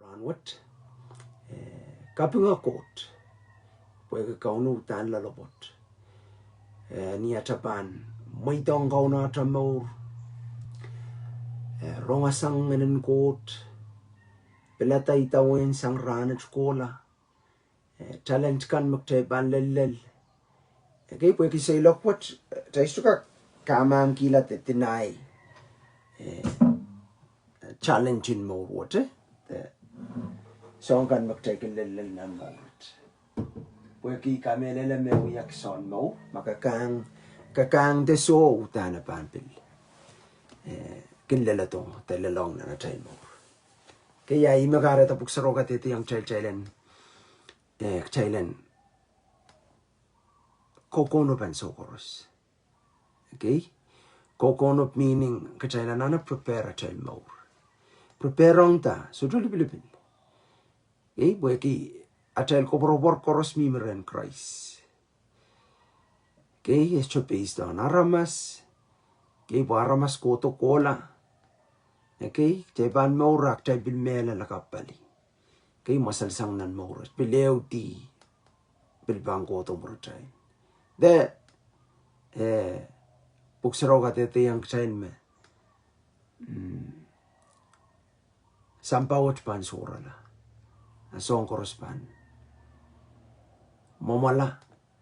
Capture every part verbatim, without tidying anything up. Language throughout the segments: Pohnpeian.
Rahnwet, eh, kapinga Koht, pwehki Kauno uhdahn loalopwoat. Eh, ni atail pahn mweidohng Kauno atail mour, eh, rongasang Ngehnen Koht, pilada idawehn sang rahnwet kohla, eh, talent kan me kitail pahn lellel. Ekei, pwehki seiloak wet, eh, kitail sohte kak kamahmkihla de deny, eh, challenge en mour wet, eh, de soahng kan me kitail kin lellel nan mour wet. Pwehki kamehlele me wia kitail en mour, ma ke kang, ke kang de soh, uhdahn e pahn pil, eh, kin leledohng, de lelohng nan atail mour. Ekei, ia ih me kahrehda Pwuhk Sarawi kadehdehiong kitail, kitail en, eh, kitail en kokono pahn soh koaros. Ekei? Kokono meaning kitail anahne prepare atail mour. Prepare ong da, sohte lipilipil. Ekei, pwehki atail koapworopwor koaros mihmi rehn Krais. Ekei, e sohte based on aramas. Ekei, pwe aramas kohdo kohla. Ekei, kitail pahn mour a kitail pil mehla lakapw pali. Ekei, mwaselsang nan mour, pil ehu dih, pil pahn kohdo mwuritail. De, eh, Pwuhk Sarawi kadehdehiong kitail me, mm, sampah wet pahn sohrala. A soahng koaros pahn mwomwala,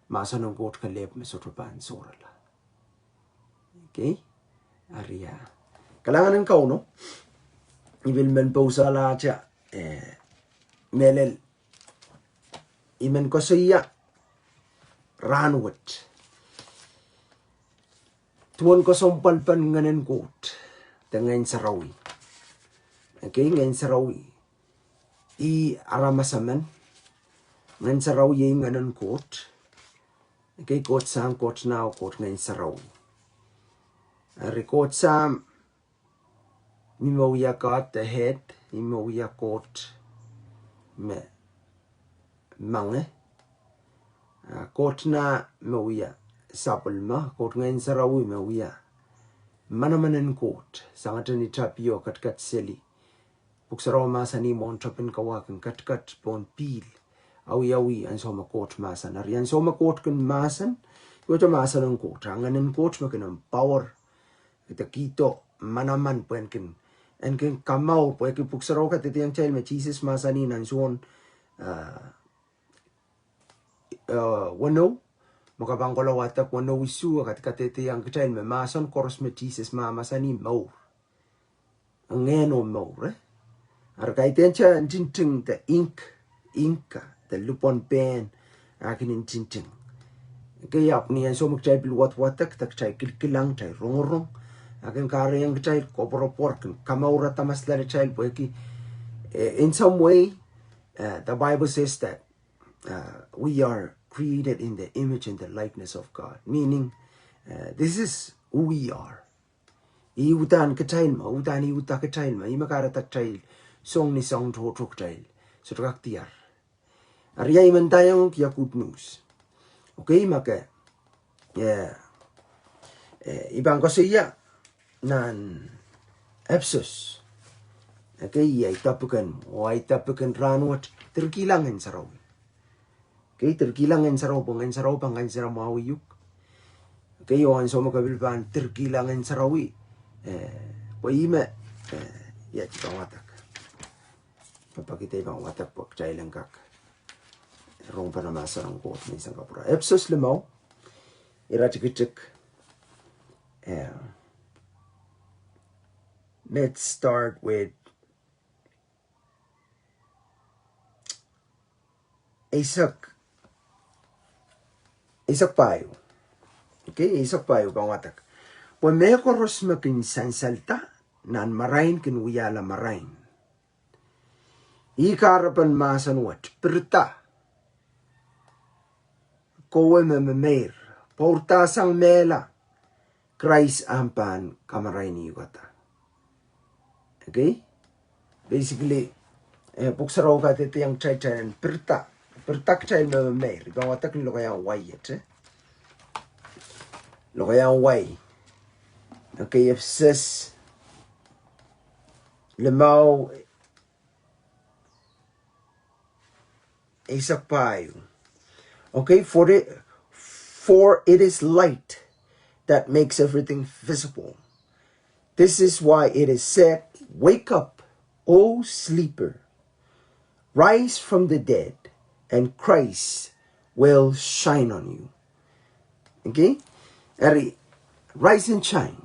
mahsen en Koht kelehpw me sohte pahn sohrala. Ekei? Eri ia. Kalahngan en Kauno, I pil men pousehla atail, eh, mehlel, I men koasoia rahnwet duwen kesempwalpen Ngehnen Koht, de Ngehn Sarawi. Ekei, Ngehn Sarawi. Ih aramas emen. Ngehn Sarawi iei Ngehnen Koht. Ekei, Koht Sahm, Koht Nah, Koht Ngehn Sarawi. Eri Koht Sahm, ih me wia God the head, ih me wia Koht me mange. Ah, Koht Nah me wia sapwellime, Koht Ngehn Sarawi me wia manaman en Koht, sangete ni tapio ketiket seli. Pwuhk Sarawi mahsanih mwohn tepin kawa kin ketiket pohn pihl. Awiawi ansou me Koht mahsen. Eri ansou me Koht kin mahsen, iei mahsen en Koht. A Ngehnen Koht me kin empower, de kihdo manaman pwe en kin, en kin kamour, pwehki Pwuhk Sarawi kadehdehiong kitail me Sises mahsanih nan Sohn, ah, eh, weneu, me ke pahn kohla wadek weneu isuh, e kadehdehiong kitail me mahsen koaros me Sises mahsanih mour. Ngehn oh mour, eh? Eri kaidehn atail ntingting de ink, ink, de lipwen pehn, a kin ntingting. Ekei, ahpw ni ansou me kitail pil wadwadek, de kitail kilkilang, kitail rongorong, a kin kahrehiong kitail koapworopwor, kin kamour aramas loalatail pwehki, eh, in some way, uh, the Bible says that, uh, we are created in the image and the likeness of God, meaning, uh, this is who we are. Ih uhdahn kitail me, uhdahn ih uhdahn kitail me, ih me kahrehda kitail song ni song tohto kitail sohte kak diar. Eri ia I men ndaiong uhk ia good news. Ekei, ma ke, eh, eh, I pahn koasoia nan Epsos. Ekei, ia ei topic en, oh ei topic en rahnwet, direkihla Ngehn Sarawi. Ekei, direkihla Ngehn Sarawi, pwe Ngehn Sarawi pahn kansenamwahu uhk. Ekei, oh ansou me ke pil pahn direkihla Ngehn Sarawi, eh, pwe ih me, eh, ia I pahn wadek. Pwe pahn kihda I pahn wadek pwe kitail en kak rong pahn mahsen en Koht me I sang kapwurehla. Epsos limau, iretikitik, eh, let's start with eisek, eisek pahieu. Ekei, eisek pahieu, pahn wadek. Pwe mehkoaros me kin sansalda nan marain kin wiahla marain. Ih kahrepen mahsen wet, pirida kowe me memeir, pwourdasang mehla, Krais ahpw pahn kamarainihukada. Ekei? Basically, eh, Pwuhk Sarawi kadehdehiong kitail, kitail en pirida, pirida kitail me memeir. I pahn wadek ni lokaiahn wai iet, eh? Lokaiahn wai. Ekei, Epsos limau, Eisek pahieu. Okay, for it, for it is light that makes everything visible. This is why it is said, "Wake up, O sleeper, rise from the dead, and Christ will shine on you." Okay? Eri, rise and shine.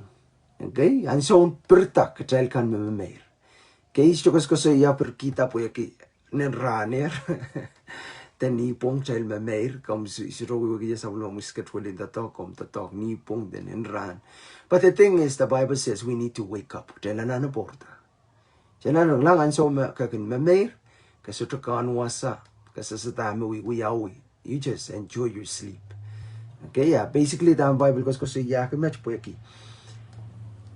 Okay? Ansou en pirida kitail kan me memeir. Okay, I sohte koasoakoasoia pirkihda pwehki nin rahn ehr. De nipwong kitail memeir, komw sohte wehwehki ia sapwellime mwo schedule en doadoahk, komw doadoahk nipwong de nin rahn. But the thing is, the Bible says we need to wake up. Kitail anahne pwourda. Kitail anahne, kilang, ansou me ke kin memeir, ke sohte kak wasa, ke sehse dahme wiwiawi. You just enjoy your sleep. Okay, yeah, basically dahme Bible koasoakoasoiahki met pwehki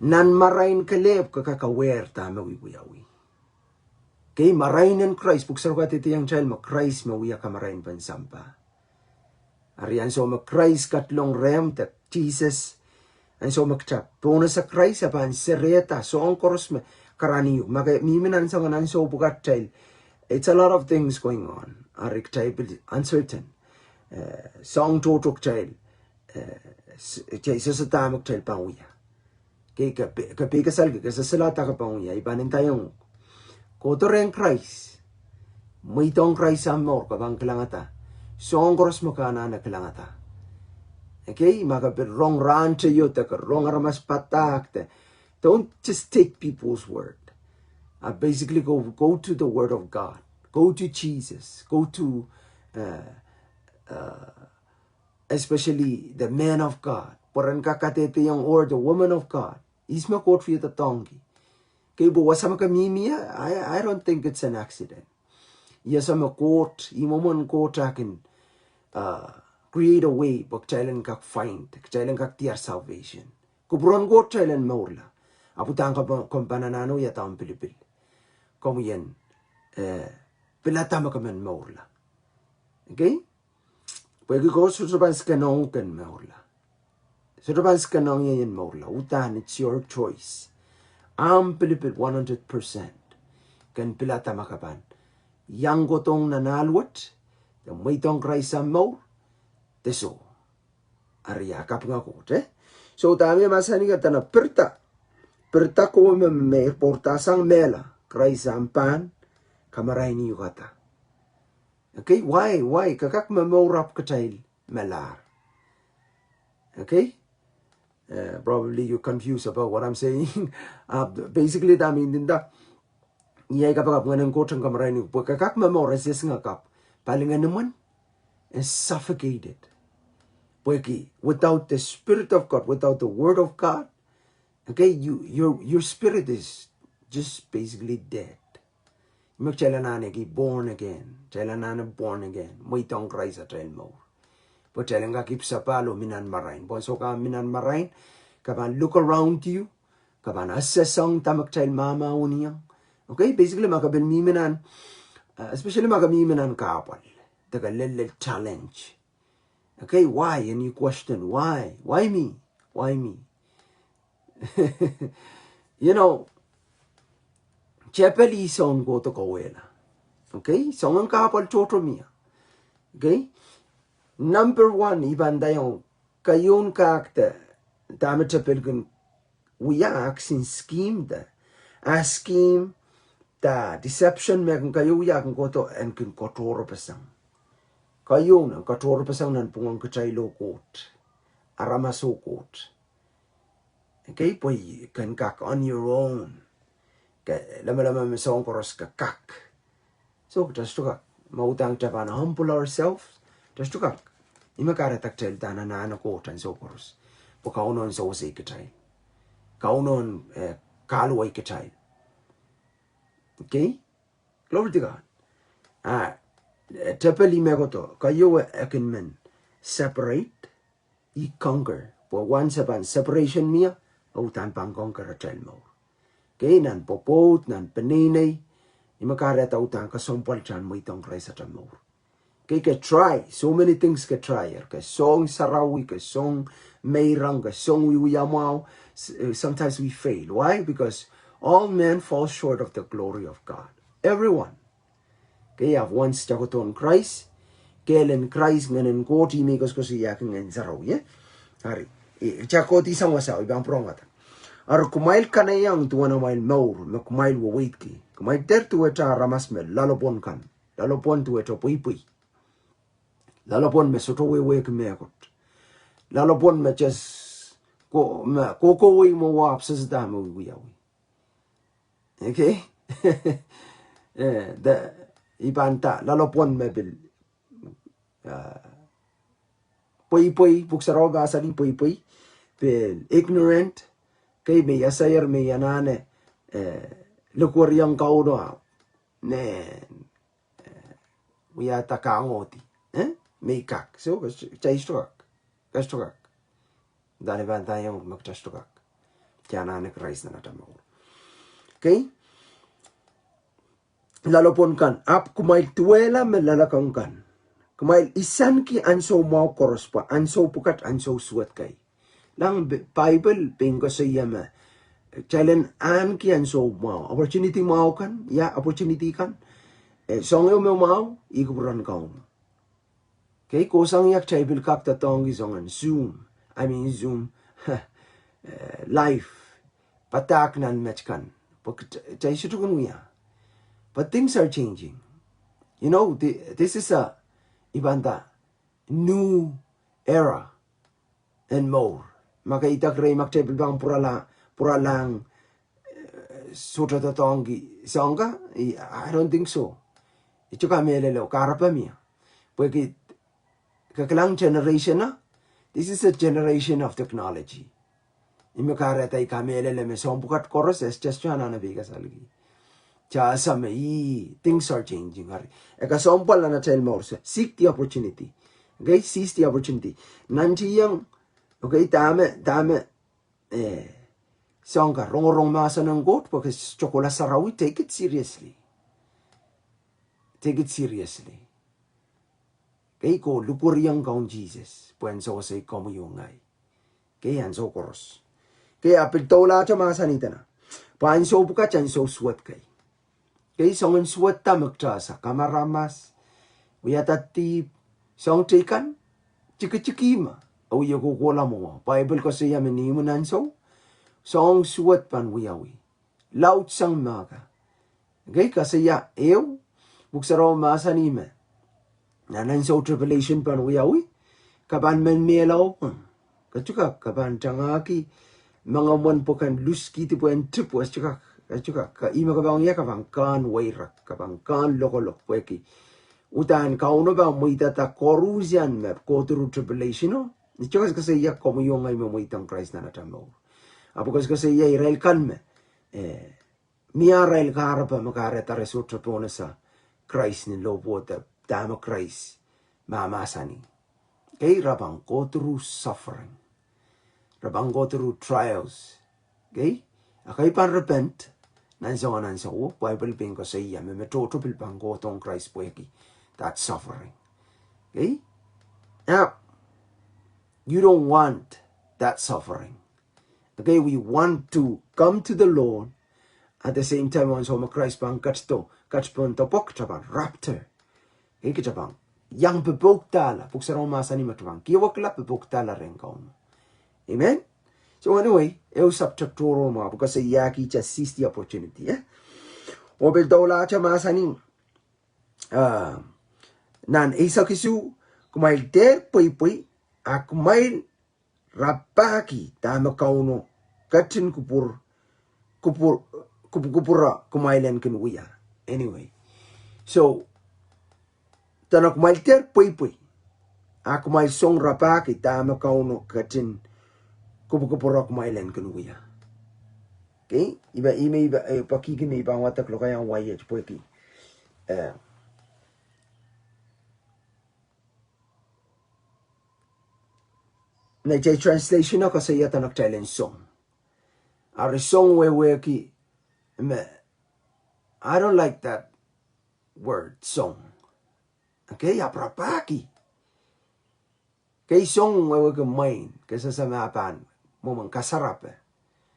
nan marain kelehpw ke kak aware dahme wiwiawi. Okay, marain en Krais, Pwuhk Sarawi kadehdehiong kitail me Krais me wia kamarainpen sampah. Eri ansou me Krais ketilong rehmw de Sises, ansou me kitail pohnese Krais, e pahn serehda soahng koaros me karanih uhk. Ma ke mihmi nan soangen ansou pwukat kitail, it's a lot of things going on. Eri kitail pil uncertain. Eh, soahng tohto kitail, eh, s-, kitail sehse dahme kitail pahn wia. Ke, ke, ke pil kasalehda ke sehse dahme ke pahn wia, I pahn ndaiong uhk, kohdo rehn Krais. Mweidohng Krais ahmw mour, ke pahn kilangada soahng koaros me ke anahne kilangada. Okay, ma ke pil rong rahn teio de ke rong aramas padahk de, don't just take people's word. Uh, basically, go, go to the word of God. Go to Jesus. Go to, uh, uh, especially the man of God, pwe ren kak kadehdehiong, or the woman of God. Ihs me Koht wie doadoahngki? Okay, pwe wasa me ke mihmi ie, I, I don't think it's an accident. Ia, ihs me Koht, ih mwomwen Koht e kin, uh, create a way pwe kitail en kak find, kitail en kak diar salvation. Kupwuren Koht kitail en mourla. Ahpw udahn komw pahn anahne wia dahme pilipil. Komw ien, eh, pilada me ke men mourla. Okay? Pwehki Koht sohte pahn sikenohng ken mourla. Sohte pahn sikenohng ie en mourla. Udahn it's your choice. Ahmw pilipil one hundred percent. Ken pilada ma ke pahn iang kohdohng nan ahl wet, de mweidohng Krais ahmw mour, de soh. Eri a kapinga Koht, eh? So, dahme mahsanih ka dene pirida. Pirida kowe me memeir, pwourda sang mehla. Krais ahmw pahn kamaraini uhkada. Okay, why, why? Ke kak momour ahpw kitail melahr. Okay? Uh, probably you're confused about what I'm saying. Uh, basically, dahme I ndinda, ia, I kapakap ngehnen Koht en kamaraini uhk, pwe ke kak momour, e sehse ngehn kapw, palingehn imwen, and suffocated. Pwehki, without the Spirit of God, without the Word of God, okay, you, your, your spirit is just basically dead. Ih me kitail anahne ki born again. Kitail anahne born again. Mweidohng Krais atail mour. Pwe kitail en kak ipwsapahl oh mi nan marain. Pwe ansou ka mi nan marain, ke pahn look around you, ke pahn assess ong dahme kitail mahmahweniong. Okay, basically ma ke pil mihmi nan, uh, especially ma ke mihmi nan kahpwal, de ke lellel challenge. Okay, why? And you question, why? Why me? Why me? You know, tepel ih soahng kohdo kauwehla. Okay, soangen kahpwal tohto mie. Okay, number one, I pahn ndaiong, keieun kak de, dahme tepel kin wia, ah kisin scheme de, ah scheme de deception me kin keieun wia, ah kin kohdo en kin katohrepeseng. Keieun en katohrepeseng nanpwungen kitail oh Koht, aramas oh Koht. Okay, pwe ke kak on your own. Ke lamalam me soahng koaros ke kak. So, kitail sohte kak, ma udahn kitail pahn humble ourselves, kitail sohte kak. Ih me kahrehda kitail uhdahn anahne Koht ansou koaros. Pwe Kauno en sewese kitail. Kauno en, eh, kahluwa kitail. Okay? Glory to God. Ah, eh, tepel ih me kohdo, keieun e kin men separate, ih conquer. Pwe once e pahn separation mie, e uhdahn pahn conquer atail mour. Okay, nan pwopwoud, nan peneinei, ih me kahrehda uhdahn kesempwal kitail mweidohng Krais atail mour. Okay, ke try, so many things ke try, ke song sarawi, ke song meirong, ke song wiewia mwahu, s-, uh, sometimes we fail. Why? Because all men fall short of the glory of God. Everyone. Okay, ahpw once kitail kohdohn Krais, kehl en Krais, Ngehn en Koht, ih me koasoakoasoiahki Ngehn Sarawi, eh? Ari, eh, kitail kohdi sang wasao, I pahn pwurehng wada. Ari kumwail kanahieng duwen amwail mour, me kumwail weweidki. Kumwail dehr duwehte aramas me loalopwon kan. Loalopwon duwehte pweipwei. Loalopwon me sohte wehwehki mehkot. Loalopwon me just ko, me kohkohwei mwo ahpw sehse dahme wiawi. Okay? Eh, de, I pahn nda, loalopwon me pil, ah, pweipwei, Pwuhk Sarawi mahsanih pweipwei, pil ignorant, okay, me iasair, me ianahne, eh, likwerihong Kauno, ne, eh, wiahda kangohdi, eh? Me I kak. So, kitail sohte kak. Kitail sohte kak. Dahme I pahn ndaiong me kitail sohte kak. Kitail anahne Krais nan atail mour. Okay? Loalopwon kan, ahpw kumwail duwehla me loalokong kan. Kumwail isanki ansou mwahu koaros pwe ansou pwukat ansou suwed kei. Nan Bi-, Bible pein koasoia me, eh, kitail en ahneki ansou mwahu. Opportunity mwahu kan, ia, opportunity kan. Eh, soahng ehu me mwahu, ih kupwuren Kauno. Okay, kohsang ia kitail pil kak doadoahngki soangen Zoom. I mean Zoom. Eh, live. Padahk nan met kan. Pwe kit-, kitail sohte kin wia. But things are changing. You know, thi-, this is a, I pahn nda, new era en mour. Ma ke idek rehi ma kitail pil pahn pwurala, pwuralahng, eh, sohte doadoahngki soahng ka, I, I don't think so. I sohte kamehlele, kahrepe mie. Pwehki, ke kilang generation a, this is a generation of technology. Ih me kahrehda I kamehlele me soahng pwukat koaros, eh, just anahne pei kasalki. Kitail ese me, ih, things are changing, ari. E kesempwal nan atail mour, so seek the opportunity. Okay, seize the opportunity. Nantihong, okay, dahme, dahme, eh, soahng ka rongorong mahsen en Koht, pwe ke sohte kohla sarawi, take it seriously. Take it seriously. Okay, ko likwerihong Kaun Sises, pwe ansou koasoai komwi oh ngehi. Okay, ansou koaros. Okay, a pil doulahte mahsanih dene, pwe ansou pwukat ansou suwed kei. Okay, soangen suwed da me kitail ese, kamaramas, wiahda dihp, soahng teikan, tikitik me, oh wie kohkohla mwo. Bible koasoia me ni imwin ansou, soahng suwed pahn wiawi. Laud sang me ka. Okay, koasoia ehu, Pwuhk Sarawi mahsanih me nan ansou tribulation pahn wiawi, ke pahn men mehla oh pwung. Ke sohte kak, ke pahn tangahki, mengomwen pwuken luskihdi pwehn tip, ke sohte kak, ke sohte kak, ke ih me ke pahn wia, ke pahn kehn weirek, ke pahn kehn lokolok pwehki. Uhdahn Kauno pahn mweidada koaruhsian me go through tribulation o. Ni sohte koasokoasoia komwi oh ngehi me mweidong Krais nan atail mour. Ahpw koasokoasoia irail kan me, eh, mie arail kahrepe me kahrehda re sohte pohnese Krais ni lohpwuo de dahme Krais mahmahsanih. Okay, re pahn go through suffering. Re pahn go through trials. Okay? A ke pahn repent, nan soangen ansou, Bible pein koasoia me, me tohto pil pahn kohdohng Krais pwehki that suffering. Okay? Now, you don't want that suffering. Okay, we want to come to the Lord. At the same time, ansou me Krais pahn ketido, ketido pohn doadoahk, kitail pahn rapture. Okay, kitail pahn iang pepoukihdahla, Pwuhk Sarawi mahsanih me kitail pahn kihwekla pepoukihdahla rehn Kauno. Amen? So anyway, ehu subject tohrohr mwahu, because I, I just seize the opportunity, eh? Oh pil doulahte mahsanih, ah, nan eisek isuh, kumwail dehr pweipwei, a kumwail rapahki dahme Kauno ketin kupwur, kupwur, kupwukupwure kumwail en kin wia. Anyway. So, dene kumwail dehr pweipwei, a kumwail song rapahki dahme Kauno ketin kupwukupwure kumwail en kin wia. Okay? Ih me, ih me, ih me, eh, pwehki me I pahn wadek lokaiahn wai et pwehki. Eh, Nan atail translation o koasoia dene kitail en song. Ari song wehwehki me, I don't like that word, song. Okay, ahpw rapahki. Okay, song wehwehki mwein, ke sehse me e pahn mwomwen kasarape.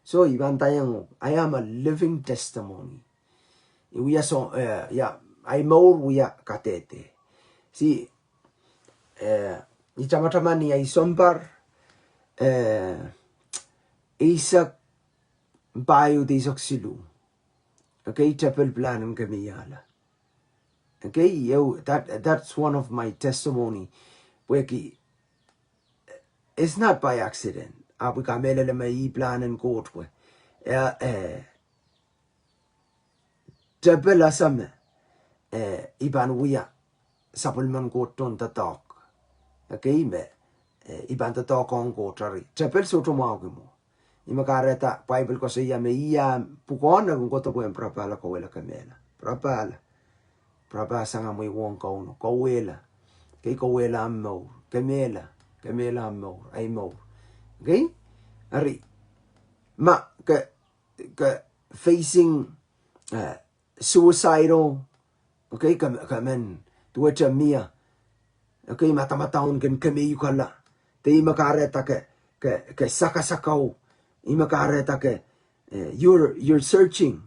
So, I pahn ndaiong, I am a living testimony. I wia song, eh, ia, Ahi mour wia kadehde. See, eh, I tamataman ni ahi sounpar, eh, eisek pahieu de eisek siluh. Okay, tepel pilahn en kemeiala. Okay, ehu, that, that's one of my testimony. Pwehki, it's not by accident. Ahpw I kamehlele me ih pilahn en Koht pwe, eh, eh, tepel ese me, eh, I pahn wia sapwellimen Koht tohn doadoahk. Okay, me, eh, I pahn doadoahk ong Koht eri. Tepel sohte mwahuki mwo. Ih me kahrehda Bible koasoia me ih ah pwukoahn e kin kohdo pwehn pirapahla, kauwehla, kemehla. Pirapahla. Pirapahsang omw wehi ong Kauno. Kauwehla. Okay, kauwehla omw mour. Kemehla. Kemehla omw mour. Ahi mour. Okay? Eri, ma ke, ke facing, eh, suicidal, okay, ke, ke men duwehte mie, okay, madamadau kin kemeikala. De ih me kahrehda ke, ke, ke sakasakau. Ih me kahrehda ke, eh, you're, you're searching.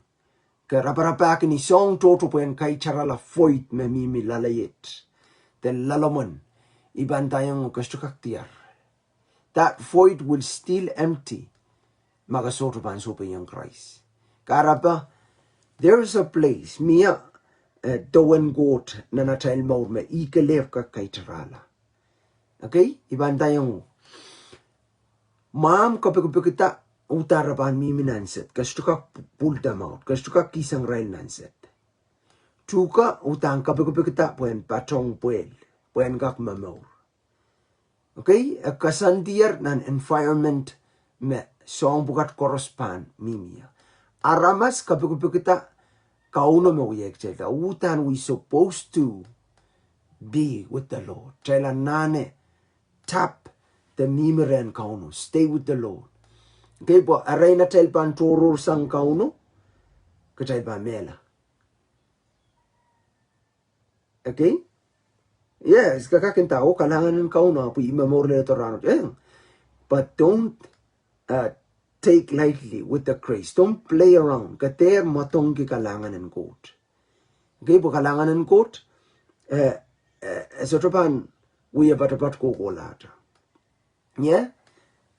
Ke raparapahki ni soahng tohto pwehn kaitarala void me mihmi loalei et. De loalomwen. I pahn ndaiong ke sohte kak diar. That void will still empty. Ma ke sohte pahn sohpeiong Krais. Kahrehda, there is a place. Mie, eh, dowen Koht nan atail mour me ih kelehpw kak kaitarala. Okay? I pahn ndaiong. Mwahmw kapikipikda, uhdahn re pahn mihmi nan sed. Ke sohte kak pull them out. Ke sohte kak kihsang irail nan sed. Tuhke, uhdahn kapikipikda pwehn patong pwehl. Pwehn kak momour. Okay, e koasoandier nan environment me soahng pwukat koaros pahn mihmi ie. Aramas kapikipikda Kauno me wia kitail, uhdahn we supposed to be with the Lord. Kitail anahne tap de mihmi rehn Kauno, stay with the Lord. Okay, pwe erein atail pahn tohrohrsang Kauno, kitail pahn mehla. Okay? Yes, ke kak nda, oh, kalahngan en Kauno, pwe I momour lel doadoahk. Eh. But don't, uh, take lightly with the grace. Don't play around. Ke dehr mwadangki kalahngan en Koht. Okay, pwe kalahngan en Koht, eh, eh, e sohte pahn wia patopato kohkohlahte. Ie?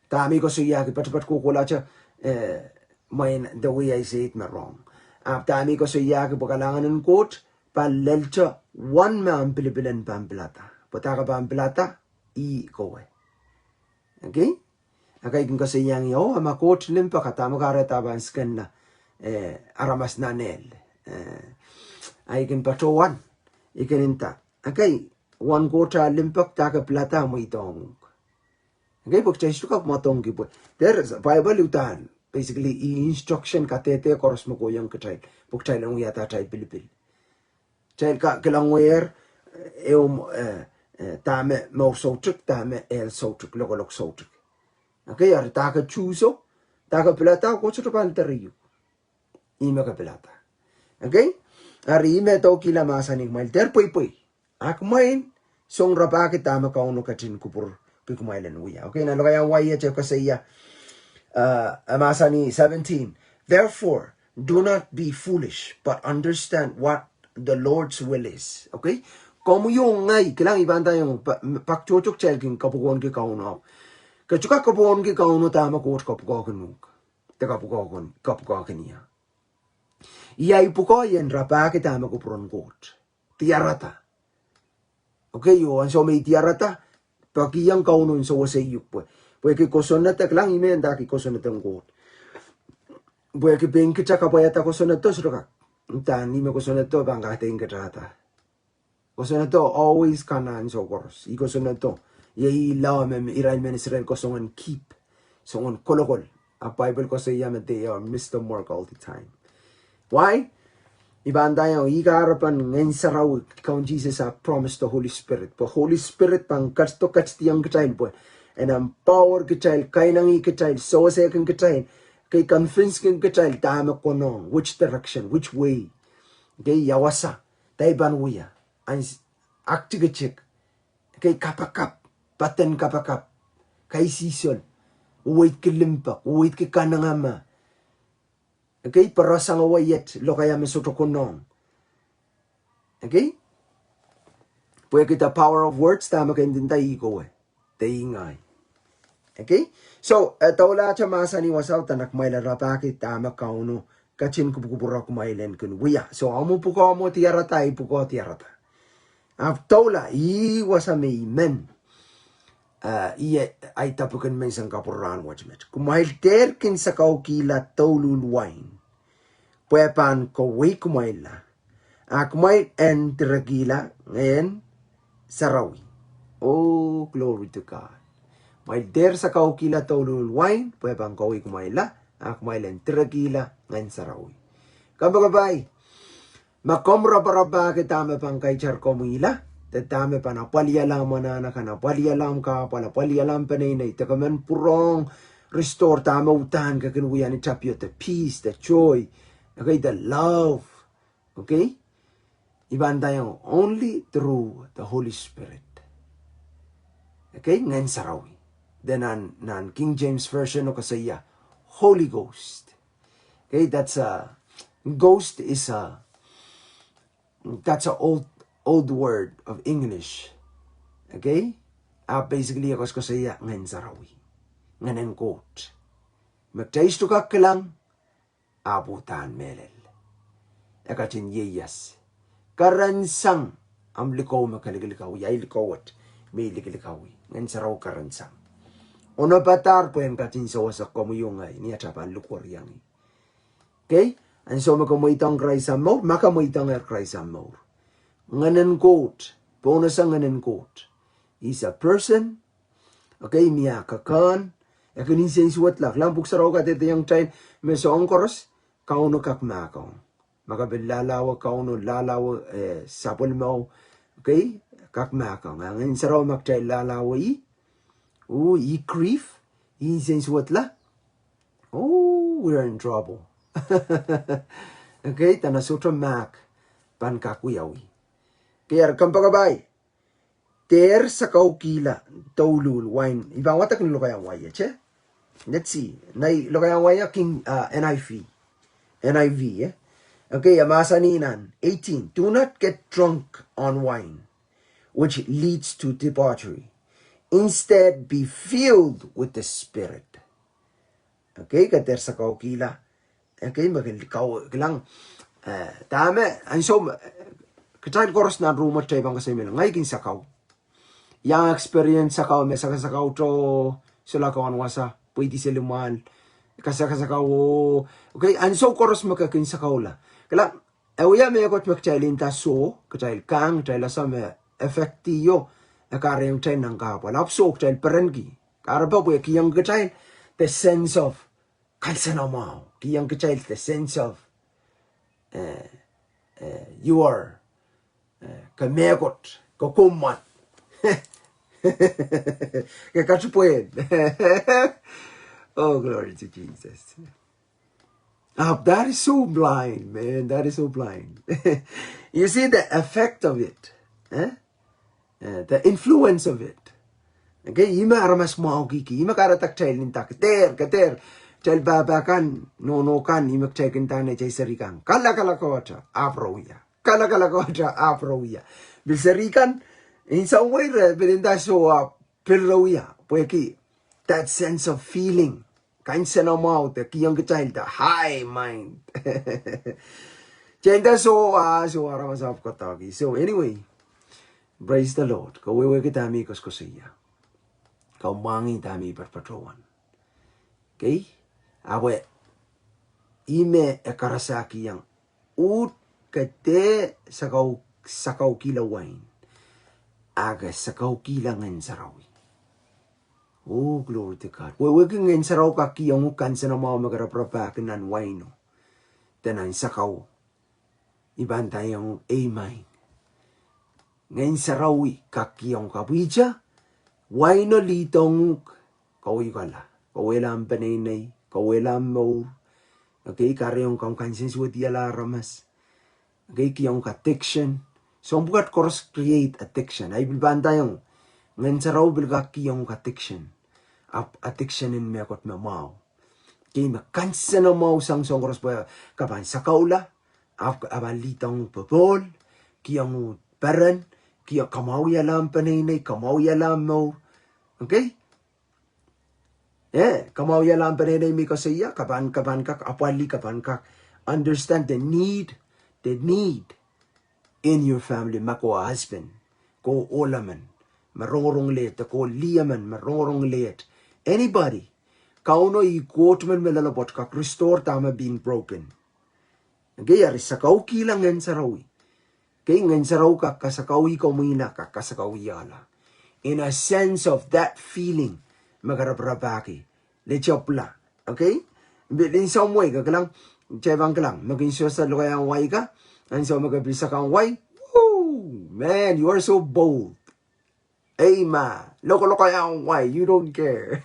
Dahme I koasoiahki patopato kohkohlahte, eh, mwein the way I say it me wrong. Ahpw dahme I koasoiahki pwe kalahngan en Koht, pahn lel te wen me omw pilipil en pahn pilada. Pwe dahme ke pahn pilada, ih kowe. Okay? Ekei kin koasoiahng ie, oh, ma Koht limpoak, a dahme kahrehda pahn sikenla, eh, aramas nan ehl. Eh, ahi kin patohwan, I kin nda. Okay, wen Koht ah limpoak, dahme ke pilada, mweidohng uhk. Okay, pwe kitail sohte kak mwadangki pwe. There is, Bible uhdahn, basically, instruction kadehde koaros me kohiong kitail. Pwe kitail en wiahda atail pilipil. Kitail kak kilang wer, eh, ehu, eh, eh, dahme mour soutuk, dahme ehl soutuk, lokolok soutuk. Okay, eri dahme ke choose-o, dahme ke pilada, Koht sohte pahn dehr iuk. Ih me ke pilada. Okay? Eri ih me dohkihla mahsanih kumwail dehr pweipwei. A kumwail song rapahki dahme Kauno ketin kupwurki kumwail en wia. Okay, nan lokaiahn wai e koasoia, uh, e mahsanih seventeen. Therefore, do not be foolish, but understand what the Lord's will is. Okay? Komwi oh ngehi, kilang I pahn ndaiong, pak tohto kitail kin kapwukoahnki Kauno. Ke sohte kak kapwukoahnki Kauno dahme Koht kapwukoahkin uhk. De kapwukoahkin, kapwukoahkin ie. Ih ahi pwukoa, ien rapahki dahme kupwuren Koht. Diarada. Okay, oh ansou me I diarada, pwe I kihong Kauno en sewese iuk pwe. Pwehki kosonned, kilang, I men ndahki kosonned en Koht. Pwehki pein kitail kapwaiada kosonned, sohte kak. Dahme I men kosonned, pahn kadeik kitailda. Kosonnedo always kan ansou koaros. Ih kosonnedo. Iei ih lao me irail mehn Israel ko soangen keep. Soangen kolokol. A Bible koasoia me they are miss the mark all the time. Why? I pahn ndaiong ih kahrepen Ngehn Sarawi, Kaun Sises a promise the Holy Spirit. Pwe Holy Spirit pahn ketido, ketidiong kitail pwe en empower kitail, kainengieng kitail, sewesehkin kitail, kei convince kin kitail dahme konehng, which direction, which way. Kei ia wasa, dahme I pahn wia, ahn s-, aktikitik, kei kapakap, paden kapakap, kaisihsol, weidki limpoak, weidki kanengamah. Kei pere sang ewe iet, lokaia me sohte konehng. Okay? Pwehki the power of words, dahme ke ndinda ih kowe, de ih ngehi. Okay? So, eh, doulahte mahsanih wasao dene kumwail rapahki dahme Kauno ketin kupwukupwure kumwail en kin wia. So, omw pwukoa omw diarada, ei pwukoa diarada. Ahpw doula, ih wasa me I men, eh, ih ahi topic en menseng kapwurehng wet met. Kumwail dehr kin sakaukihla douluhl wain, pwe pahn kawei kumwailla, a kumwail en direkihla Ngehn Sarawi. Oh, glory to God. Kumwail dehr sakaukihla douluhl wain, pwe pahn kawei kumwailla, a kumwail en direkihla Ngehn Sarawi. Kompoakepahi, ma komw raparapahki dahme pahn kaitar komwihla, de dahme pahn apwaliala mwanahn akan, apwaliala omw kahpwal, apwaliala omw peneinei, de ke men pwurehng restore dahme uhdahn ke kin wia ni tapio, the peace, the joy, okay, the love, okay? I pahn ndaiong only through the Holy Spirit. Okay, Ngehn Sarawi. De nan, nan King James Version e koasoia Holy Ghost. Okay, that's a, ghost is a, that's a old, old word of English. Okay? Ah, basically, e koasokoasoia Ngehn Sarawi. Ngehnen Koht. Me kitail sohte kak kilang, ahpw uhdahn mehlel. E ketin ieias. Kerensang omw likou me ke likilikawih, ahi likou wet me I likilikawih. Ngehn Sarawi kerensang. Onopadahr pwe en ketin sewese komwi oh ngehi, ni atail pahn likwerihong ih. Okay? Ansou me ke mweidohng Krais omw mour, ma ke mweidohngehr Krais omw mour, Ngehnen Koht, pohnese Ngehnen Koht is a person, okay, mie kak kehn, e kin nsensuwedla. Kilang Pwuhk Sarawi kadehdehiong kitail me soahng koaros, Kauno kak mahkohng. Ma ke pil lahlahwe Kauno, lahlahwe, eh, sapwellimomw, okay, kak mahkohng. A Ngehn Sarawi ma kitail lahlahwe ih, oh, ih grief, ih nsensuwedla, oh, we're in trouble. Okay, dene sohte mahk pahn kak wiawi. Okay, eri kompoakepahi, dehr sakaukihla douluhl wain. I pahn wadek ni lokaiahn wai, eh? Let's see. Nei lokaiahn wai, King, uh, N I V. N I V, eh? Okay, e mahsanih nan eighteen, "Do not get drunk on wine, which leads to debauchery. Instead, be filled with the Spirit." Okay, ke dehr sakaukihla. Okay, me ke kau, kilang, eh, dahme, ansou me, eh, kitail koaros nan rumwet kitail pahn koasoia me, ngehi kin sakau. Iang experience sakau me sakasakau to, solahr kaun wasa, pweidi seli mwahl, kasakasakau, oh. Okay, ansou koaros me ke kin sakaula. Kilang, e wia mehkot me kitail nda soh, kitail kang, kitail ese me effect io, e kahrehiong kitail nan kahpwal. Ahpw soh, kitail perenki. Kahrepe pwe kihong kitail the sense of kansenamwahu. Kihong kitail the sense of, eh, eh, you are, eh, ke mehkot, ke kommwad. Ke katipwehn. Oh, glory to Jesus. Ah, that is so blind, man. That is so blind. You see the effect of it, eh? Eh, the influence of it. Okay, ih me aramas mwahuki, ih me kahrehda kitail nda ke dehr, ke dehr. Kitail pahpa kan, nohno kan, ih me kitail kin nda neitail seri kan, kalakala kohta, ahpw re wia. Kalakala kohta, ahpw re wia. Pil seri kan, in some way re pil nda soh, ahpw pil re wia. Pwehki that sense of feeling, kansenamwahu, de kihong kitail the high mind. Kitail nda soh, ah, soh, aramas ahpw koadoahki. So anyway, praise the Lord. Ke wehwehki dahme I koasokoasoia. Ke mwahngih dahme I patopato wan. Okay? Ahpw ih me e karasakiong, uhd ke dehr sakau, sakaukihla wain, a ke sakaukihla Ngehn Sarawi. Oh, glory to God. Wehwehki Ngehn Sarawi kak kihong uhk kansenamwahu me ke raparapahki nan waino, de nan sakau. I pahn ndaiong uhk, amen. Ngehn Sarawi kak kihong kapwihte, waino lihdohng uhk, kaweikala, kawehla omw peneinei, kawehla omw mour. Okay, kahrehiong komw kansensuwedihala aramas. Okay, kihong uhk addiction. Soahng pwukat koaros create addiction. Ahi pil pahn ndaiong, Ngehn Sarawi pil kak kihong uhk addiction. Ahpw addiction en mehkot me mwahu. Okay, me kansenamwahu sang soahng koaros pwe ke pahn sakaula, ahpw e pahn lihdohng uhk popohl, Kihong uhd peren, kihong, kamwahwihala omw peneinei, kamwahwihala omw mour. Okay? Eh, kamwahwihala omw peneinei me koasoia, ke pahn, ke pahn kak apwalih, ke pahn kak understand the need, the need in your family, ma ke husband, ke ohl emen me rongorong lehte, ke lih emen me rongorong lehte. Anybody, Kauno ih Koht men me loalopwoat, kak restore dahme being broken. Okay, eri sakaukihla Ngehn Sarawi. Okay, Ngehn Sarawi kak kasakaui komwi, kak kasakaui ihla. In a sense of that feeling, me ke raparapahki, letehpwla. Okay? But in some way, ke kilang, kitail pahn kilang, me kin sohte lokaiahn wai ka, ansou me ke pil sakaun wai, woo, man, you are so bold. Ei ma, lokolokaiahn wai, you don't care.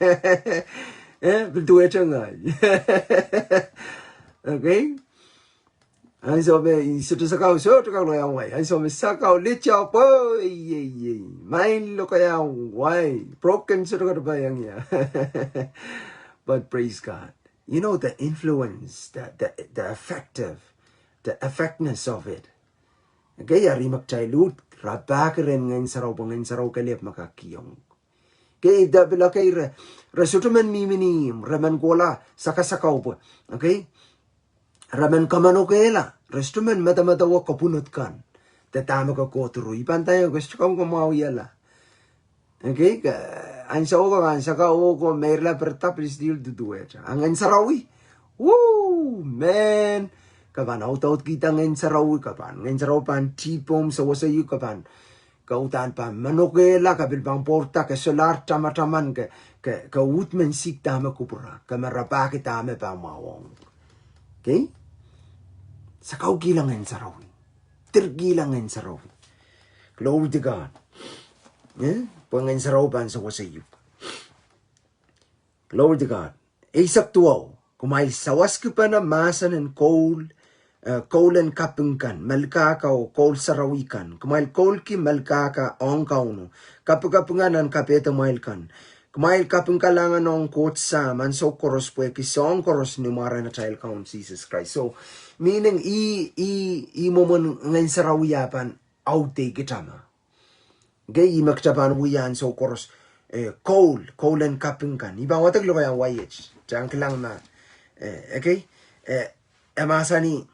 Eh, pil duwehte ngehi. Okay? Ansou me I sohte sakau, sohte kak lokaiahn wai. Ansou me sakau, letehpw, oh, ei, ei, ei. Maing lokaiahn wai. Broken, sohte kak pahn iang ie. But praise God. You know the influence, the, the, the effective, the effectiveness of it. Okay, eri ma kitail uhd rapahki rehn Ngehn Sarawi, pwe Ngehn Sarawi kelehpw me kak kihong. Okay, de pil, okay, re, re sohte men mihmi ni ihmw, re men kohla sakasakau pwe. Okay? Re men kamanokehla, re sohte men medemedewe kapwunod kan. De dahme ke kohdo ru, I pahn ndaiong ke sohte kak kamwahwihala. Okay, ke, ansou ko, ansou ko, oh, ko meirla pirda, pil still duduwehte. A Ngehn Sarawi, woo, man, ke pahn audaudkihda Ngehn Sarawi, ke pahn, Ngehn Sarawi pahn dihpw omw sewese ieu, ke pahn, ke uhdahn pahn manokehla, ke pil pahn pwourda, ke solahr tamataman, ke, ke, ke uhd men seek dahme kupwura, ke men rapahki dahme pahn mwahuwong. Okay? Sakaukihla Ngehn Sarawi. Tirkihla Ngehn Sarawi. Glory to God. Eh? Pwe Ngehn Sarawi pahn sewese iuk. Glory to God. Eisek duwau. Kumwail sawaskipene mahsen en koul, eh, koul en kaping kan, melkahka oh koul sarawi kan. Kumwail koulki melkahka ong Kauno. Kapikapinga nan kapehdomwail kan. Kumwail kaping kalahngan ong Koht Sahm ansou koaros pwehki soahng koaros ni mwaren atail Kaun Sises Krais. So, meaning, ih, ih, ih mwomwen Ngehn Sarawi ah pahn audehkitail ma. Okay, ih me kitail pahn wia ansou koaros, eh, koul, koul en kaping kan. I pahn wadek lokaiahn wai et, kitail kilang ma, eh, okay, eh, e mahsanih,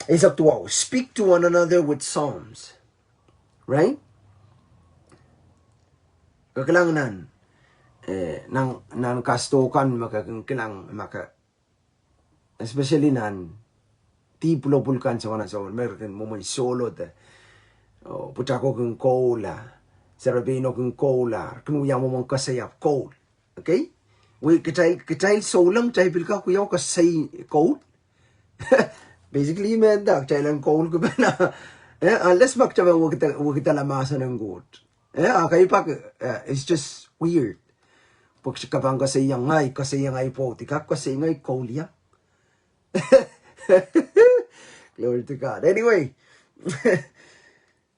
eisek duwau, speak to one another with psalms. Right? Ke kilang nan, eh, nan, nan kasdo kan me ke kin kilang me ke, especially nan dihpw pwulopwul kan, soangen ansou me re kin mwomwen souleng de, oh, pwutako kin koula, serepeino kin koula, kin wia mwomwen koasoia koul. Okay? Wia kitail, kitail souleng, kitail pil kak wia koasoi koul. Basically, I men nda kitail en koul kupwuna. Eh, unless ma kitail wekidala, wekidala mahsen en Koht. Eh, a kei pak, eh, it's just weird. Pwe ke pahn koasoia ngehi, koasoia ngehi pwoud, I kak koasoi ngehi koul ia. Glory to God. Anyway.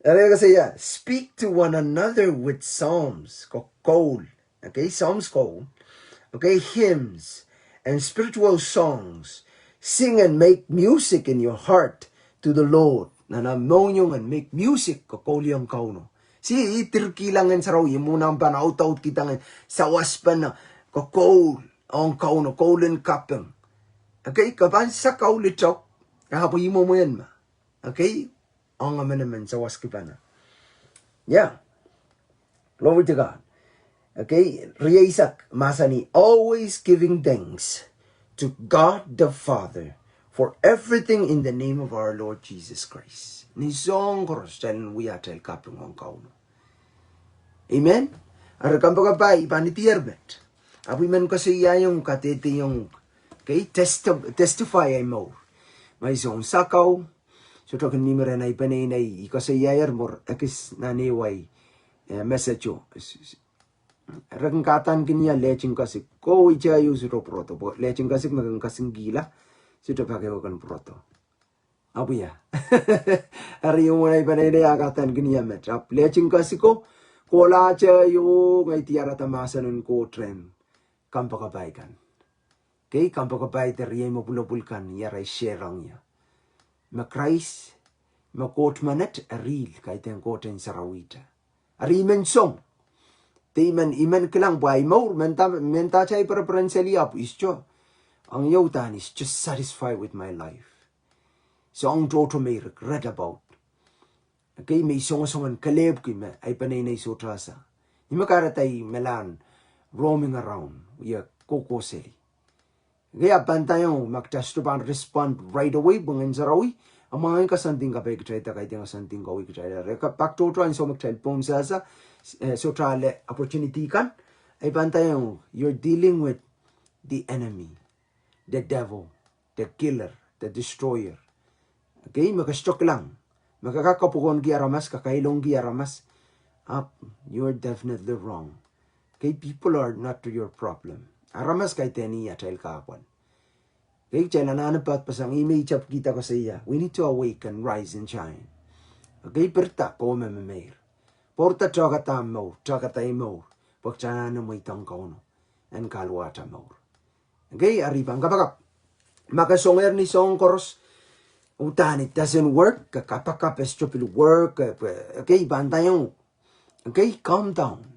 Eri e koasoia, speak to one another with psalms, ko-, koul. Okay, psalms koul. Okay, hymns and spiritual songs. Sing and make music in your heart to the Lord. Nan omw mohngiong en make music, ko koul ong Kauno. See, ih tirkihla Ngehn Sarawi, ih mwomwen omw pahn audaudkihda Ngehn, sawaspene, ko koul ong Kauno, koul en kaping. Okay, ke pahn sakau litok, ahpw ih mwomwen ma. Okay, ong emenemen sawaskipene. Yeah. Glory to God. Okay, rieisek mahsanih, always giving thanks to God the Father for everything in the name of our Lord Jesus Christ. Ni soahng koaros kitail en wia atail kaping ong Kauno. Amen. Eri kompoakepahi, I pahn idier met. Ahpw I men koasoiaiong, kadehdehiong. Okay, testi-, testify ahi mour. Ma I sohn sakau, sohte kin mihmi rehn ahi peneinei, I koasoiaier mwo ekis nan ehu ahi, eh, message o. Re kin kahdaneki ie lehting kasik. Ko ite ieu sohte pwurodo. Pwe lehting kasik me kin kasingkihla, sohte pak ehu kan pwurodo. Ahpw ia. Eri mwomwen ahi peneinei a kahdaneki ie met. Ahpw lehting kasik o, kohla ite ieu, ngehi diarada mahsen en Koht rehn kompoakepahi kan. Okay, kompoakepahi de riei me pwulopwul kan, ia re share ong ie. me Krais, me Koht menet, e real, kaidehn Koht en sarawihte. Eri I men song. De I men, I men kilang pwe ahi mour, mendahte, mendahte I pereperen seli ahpw I sohte, ong ie udahn I sohte satisfied with my life. Soahng tohto me I regret about. Okay, me I songosong en kelehpwki me ahi peneinei sohte ese. Ih me kahrehda I melahr roaming around, ie kohkohseli. Okay, a pahn ndaiong ma kitail sohte pahn respond right away, pwe Ngehn Sarawi, a mwahngih koasoandi kapai kitailda, kaidehn koasoandi kawi kitailda. Re ka pak tohto ansou me kitail pwung sasa, eh, sohte ale opportunity kan. A I pahn ndaiong, you're dealing with the enemy, the devil, the killer, the destroyer. Okay, me ke sohte kilang, me ke kak kapwukoahki aramas, ke kailongki aramas, ahpw, you're definitely wrong. Okay, people are not your problem. Aramas kaidehn ih atail kahpwal. Okay, kitail anahne pahn pasang, ih me I tepkihda koasoia. We need to awaken, rise and shine. Okay, pirida, pwe me memeir. Pwourda, tehkada mour, tehkada mour. Pwe kitail anahne mweidohng Kauno en kaluwahte mour. Okay, eri I pahn kapakap. Ma ke songehr ni soahng koaros, udahn it doesn't work, ke kapakap, e sohte pil work, ke, ke, okay, I pahn ndaiong. Okay, calm down.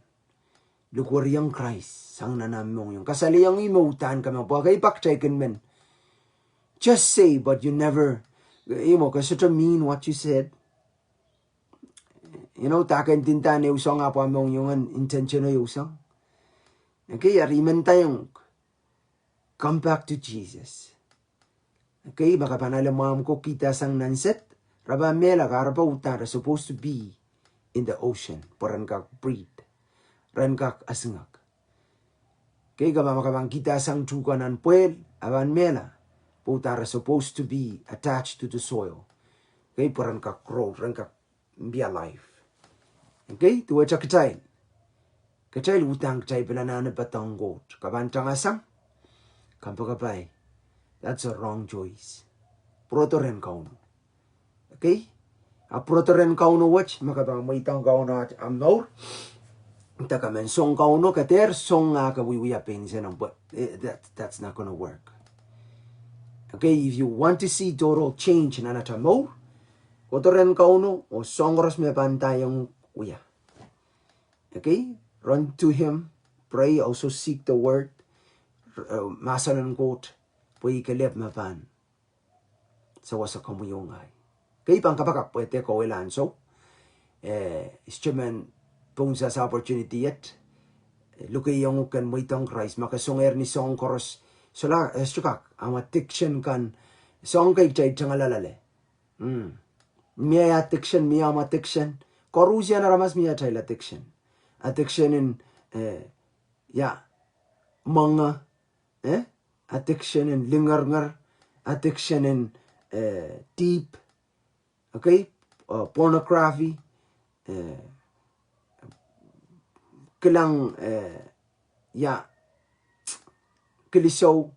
Likwerihong Krais sang nan omw mohngiong. Kasalehiong ih me udahn ke men pwehki pak teikin men. Just say, but you never, you know, ke sohte mean what you said. You know, dahken dinda nan ehu soahng ahpw omw mohngiong en intention ehu soahng. Okay, eri I men ndaiong. Come back to Jesus. Okay, ma ke pahn ale mwahmw ko kihda sang nan set, re pahn mehla, kahrepe udahn re supposed to be in the ocean, pwe ren kak breathe, ren kak esingek. Okay, ke pahn, ma ke pahn kihda sang tuhke nan pwehl, a pahn mehla, pwe udahn re supposed to be attached to the soil. Okay, pwe ren kak grow, ren kak be alive. Okay, duwehte kitail. Kitail udahn kitail pil anahne padahngki Koht. Ke pahn tangasang, kompoakepahi. That's a wrong choice. Pwurodo rehn Kauno. Okay? A pwurodo rehn Kauno wet, ma ke pahn mweidohng Kauno ahd omw mour, de ke men song Kauno, ke dehr song ah ke wiewia pein Sehdan, but, eh, that, that's not gonna work. Okay, if you want to see total change nan atail mour, kohdo rehn Kauno, oh soahng koaros me pahn ndaiong wia. Okay, run to him, pray, also seek the word, uh, mahsen en Koht, pwe ih kelehpw me pahn sewese komwi oh ngehi. Okay, I pahn kapakap pwe de kauwehla ansou. Eh, I sohte men pwung sasa opportunity iet. Eh, lukehiong uhk en mweidohng Krais, ma ke songehr ni soahng koaros. Solahr, eh, sohte kak, ahmw addiction kan, soahng kei kitail tengala loale. Mm. Mie addiction, mie ahmw addiction. Koaruhsie aramas mie atail addiction. Addiction en, eh, ia, mwenge, eh? Addiction en lingeringer, addiction en, eh, dihp, okay? Uh, pornography, eh, kilang, eh, ia, kilisou,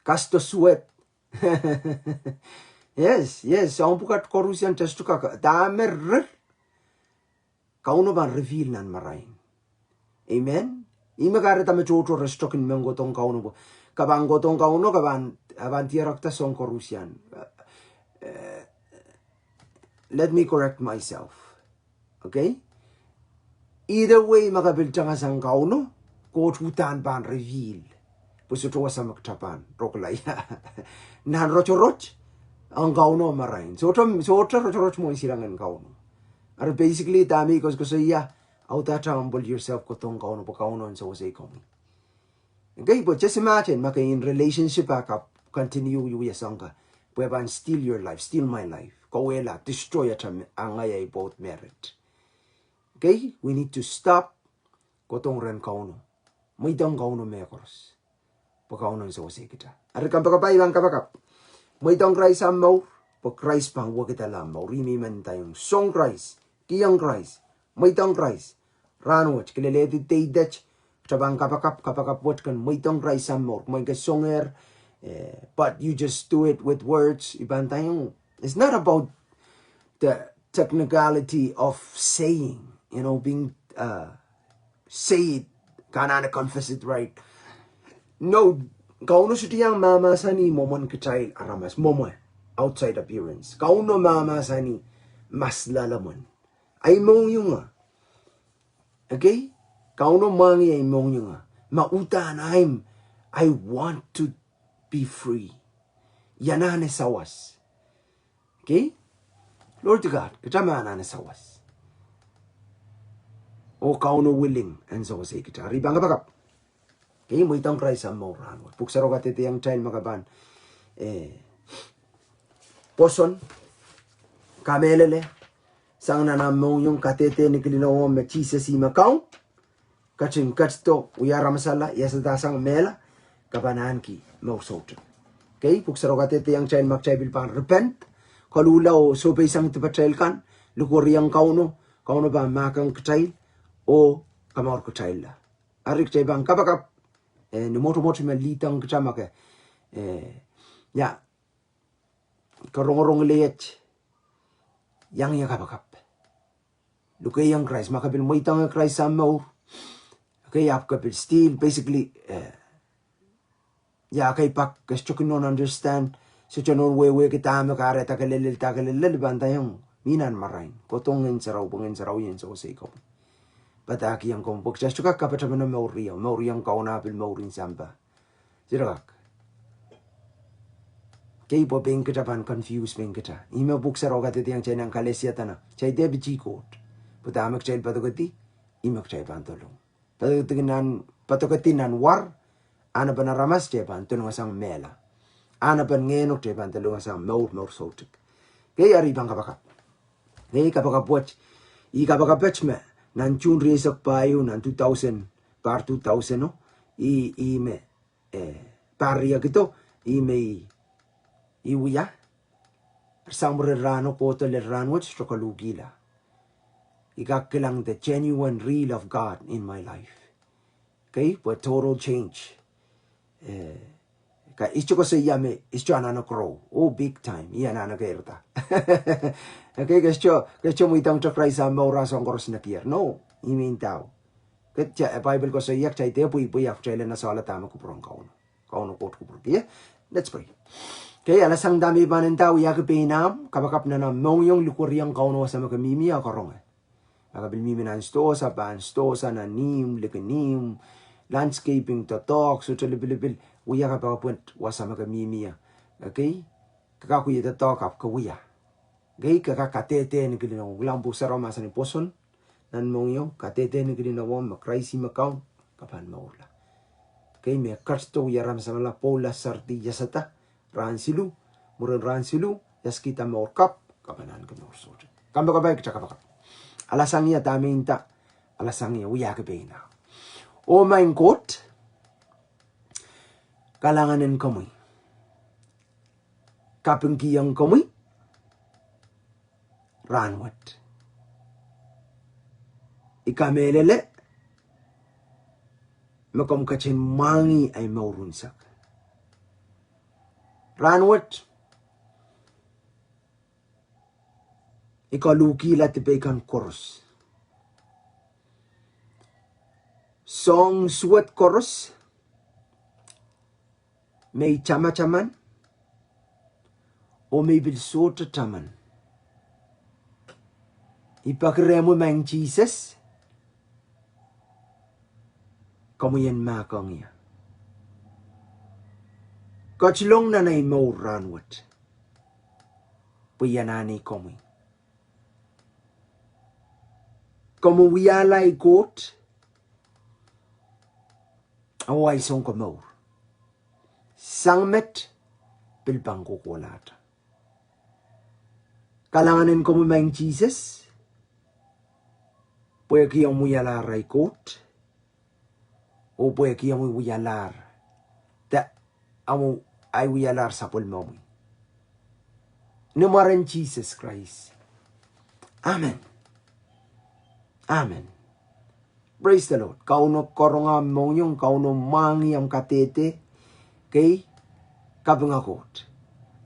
kasdo suwed. Yes, yes, soahng pwukat koaruhsie kitail sohte kak, dahme rir, Kauno pahn reveal nan marain. Amen. Ih me kahrehda me tohto re sohte kin men kohdohng Kauno pwe. Ke pahn kohdohng Kauno, ke pahn, ke pahn diarekda soahng koaruhsie. Eh, let me correct myself. Okay? Either way, ma ke pil tangasang Kauno, Koht uhdahn pahn reveal. Pwe sohte wasa me kitail pahn rokla ia. Nan rotorot, ong Kauno marain. Sohte, sohte rotorot mwohn silangin Kauno. Eri basically, dahme I koasoakoasoia, audaht humble yourself, kohdohng Kauno, pwe Kauno en sewesei komwi. Okay, but just imagine, ma ke in relationship ah kak continue wiewia soahng kan, pwe pahn steal your life, steal my life. Kauwehla, destroy atail, a ngehi ahi pwoud merit. Okay, we need to stop kohdohng rehn Kauno. Mweidohng Kauno mehkoaros. Pwe Kauno en sewesei kitail. Eri kompoakepahi, I pahn kapakap. Mweidohng Krais ahmw mour, pwe Krais pahn wekidala ahmw mour. Ih me I men ndaiong, song Krais, kihong Krais, mweidohng Krais. Rahnwet, kilelehdi deidet, kitail pahn kapakap, kapakap wet ken mweidohng Krais ahmw mour. Mwein ke songehr, eh, but you just do it with words. I pahn ndaiong, it's not about the technicality of saying, you know, being, uh, say it, ke anahne confess it, right? No, Kauno sohte iang mahmahsanih mwomwen kitail aramas, mwomwe. outside appearance. Kauno mahmahsanih mas loalomwen. Ahi mohngiong. Okay? Kauno mwahngih ahi mohngiong. Ma uhdahn ahi, I want to be free. I anahne sawas. Okay? Glory to God. Kita me anahne sawas. Oh Kauno willing ansou wasa kita. Eri pahn kapakap. Okay, mweidohng Krais ahmw mour rahnwet. Pwuhk Sarawi kadehdehiong kitail me ke pahn, eh, pwoson, kamehlele, sang nan ahmw mohngiong kadehde ni kilin ong me Sises ih me Kaun. Ketin ketido, wia aramasala, iasadahsang mehla, ke pahn ahneki mour soutuk. Okay, Pwuhk Sarawi kadehdehiong kitail ma kitail pil pahn repent, koluhla oh sohpeisang dipatail kan, likwerihong Kauno, Kauno pahn mahkohng kitail, oh kamour kitailla. Eri kitail pahn kapakap, eh, ni mwotomwot me lead-ong kita ma ke, eh, ia, ke rongorong leet, iang ie kapakap. Lukehiong Krais, ma ke pil mweidohng Krais ahmw mour. Okay, ahpw ke pil still, basically, eh, ia, ke pak, ke sohte kin nohn understand, sohte nohn wehwehki dahme kahrehda ke lel, lel, da ke lel, lel, pahn ndaiong, mi nan marain. Kohdohng Ngehn Sarawi, pwe Ngehn Sarawi ansou wasa ih komwi. Padahkihong komwi, pwe kita sohte kak kapataman mour riau, mour riau Kauno pil mour en sampah. Sohte kak. Okay, pwe pein kita pahn confuse pein kita. Ih me Pwuhk Sarawi kadehdehiong kitail nan Kalesia dene, kitail dehr piti Koht. Pwe dahme kitail poadoadoahngki, ih me kitail pahn doulong. Poadoadoahngki nan, poadoadoahngki nan war, ahnepen aramas kitail pahn doulongasang mehla. Ahnepen ngehno kitail pahn doulongasang mour, mour soutuk. Okay, eri pahn kapakap. Okay, kapakap wet. Ih kapakap wet me, nan June rieisek pahieu, nan two thousand, pahr two thousand o, ih, ih me, eh, pahr riekid o, ih me ih, ih wia. Sang mwurin rahno kohdo lel rahnwet, sohte koluhkihla. I kak kilang the genuine, real of God in my life. Okay, pwe total change. Eh, ka, I sohte koasoia me, I sohte anahne grow. Oh, big time. I anahne keirda. Okay, ke sohte, ke sohte mweidohngte Krais ahmw mour soahng koaros nekier. No, I men ndau. Ke sohte, eh, Bible koasoia kitail dehr pweipwei ahpw kitail en asalada me kupwuren Kauno. Kauno Koht kupwurki, eh? Let's pray. Okay, alasang dahme I pahn ndau, wiahki pein ahmw, kapakap nan ahmw mohngiong, likwerihong Kauno wasa me ke mihmi oh karonge. Ma ke pil mihmi nan sidohsa, pahn sidohsa, nan ihmw, likin ihmw, landscaping doadoahk, sohte lipilipil, wia kapakap wet wasa me ke mihmi. Okay? Ke kak wia doadoahk ahpw ke wia. Okay? Ke kak kadehde ni kilin ong. Kilang Pwuhk Sarawi mahsanih pwoson nan mohngiong, kadehde ni kilin ong me Krais ih me Kaun, ke pahn mourla. Okay, me ketido, wia aramas samwala, pwoula, sarawi, iasada, rahn siluh, mwurin rahn siluh, iaskihda mour kapw, ke pahn ahneki mour soutuk. Komw kapai, kita kapakap. Alasang ie dahme I nda, alasang ie wiahki pein ahmw. Oh maing Koht, kalahngan en komwi. Kapingkihong komwi rahnwet. I kamehlele me komw ketin mwahngih ahi mour unsek. Rahnwet, I koluhkihla dipei kan koaros. Soahng suwed koaros me I tamataman, oh me I pil sohte taman. I peki rehmwi maing Sises, komwi en mahkohng ie. Ketilong nan ahi mour rahnwet. Pwe I anahne komwi. Komwi wiahla ahi Koht, oh ahi Sounkomour. Sang met, pil pahn kohkohlahte. Kalahngan en komwi maing Sises, pwehki omw wialahr ahi Koht, oh pwehki omw wialahr, de omw, ahi wialahr sapwellimomwi. Ni mwaren Sises Krais. Amen. Amen. Praise the Lord. Kauno karonge omw mohngiong, Kauno mwahngih omw kadehde. Okay, kapinga Koht.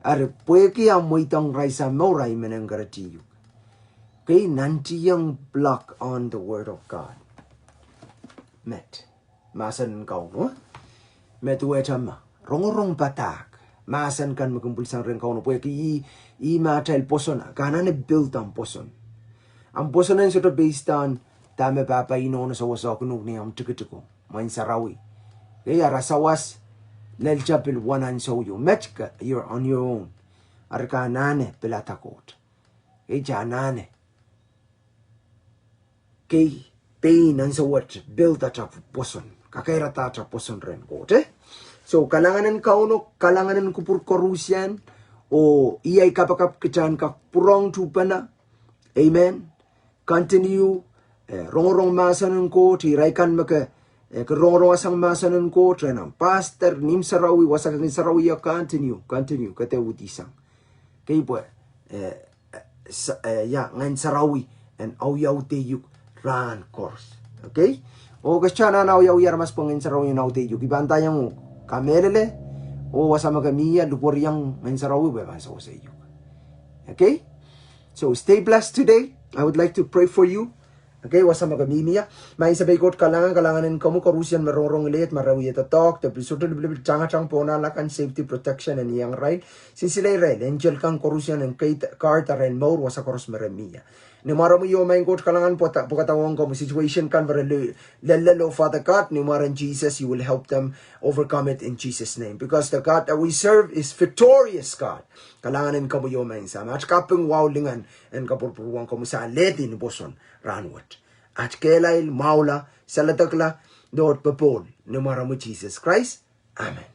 Eri pwehki omw mweidohng Krais omw mour, I men kin keretihiuk. Okay, nantihong block on the word of God. Met. Mahsen en Kauno. Met wehwehki me rongorong padahk. mahsen kan me kin pwilsang rehn Kauno pwehki ih, ih me atail pwoson, ke anahne build ahmw pwoson. Ahmw pwoson en sohte based on dahme pahpa inohno sewese ni ahmw tikitiko, mwein sarawi. Kei, ara sawas, lel tapil wan ansou ieu. Met ke, you're on your own. Ara ke anahne pilada Koht. Kei, ke anahne. Kei, pein ansou wet build ata pwoson. Kakairada ata pwoson rehn Koht, eh? So, kalahngan en Kauno, kalahngan en kupwur koarusie, oh ih ahi kapakap kitail en kak pwurehng tuhpene. Amen. Continue, eh, rongorong mahsen en Koht, irail kan me ke, eh, ke rongorong sang mahsen en Koht, rehn ahmw pastor, ni ahmw sarawi, wasa ke kin sarawi, ia continue, continue, ke dehr uhdisang. Kei pwe, eh, sa-, eh, ia, Ngehn Sarawi en awiawihda uhk rahn koaros. Okay? Oh ke sohte anahne awiawih aramas pwe Ngehn Sarawi en awiawihda uhk. I pahn ndaiong uhk, kamehlele, oh wasa me ke mie, likwerihong Ngehn Sarawi pwe pahn sewese uhk. Okay? So stay blessed today. I would like to pray for you. Okay, wasa me ke mihmi ie. Maing Sahm Koht, kalahngan, kalahngan en komwi koarusie me rongorong lehdi, me re wie doadoahk, de pil sohte lipilipil tangatang pohn ala kan, safety protection en iang irail. Sinsile irail, angel kan koarusie en guard, guard arail mour, wasa koaros me re mie. Ni mwaren omwi oh Maing Koht, kalahngan pwukada, pwukada ong komwi situation kan me re le-, lelel oh Father God, ni mwaren Jesus, you will help them overcome it in Jesus' name. Because the God that we serve is victorious God. Kalahngan en komwi oh Maing Sahm. At kaping, wahu, lingan en kapwurpwurwong komwi sang lehdi ni pwoson rahn wet. At kehlail, mwahula, saledekla, Lord, popohl, ni mwaren omwi Jesus Christ. Amen.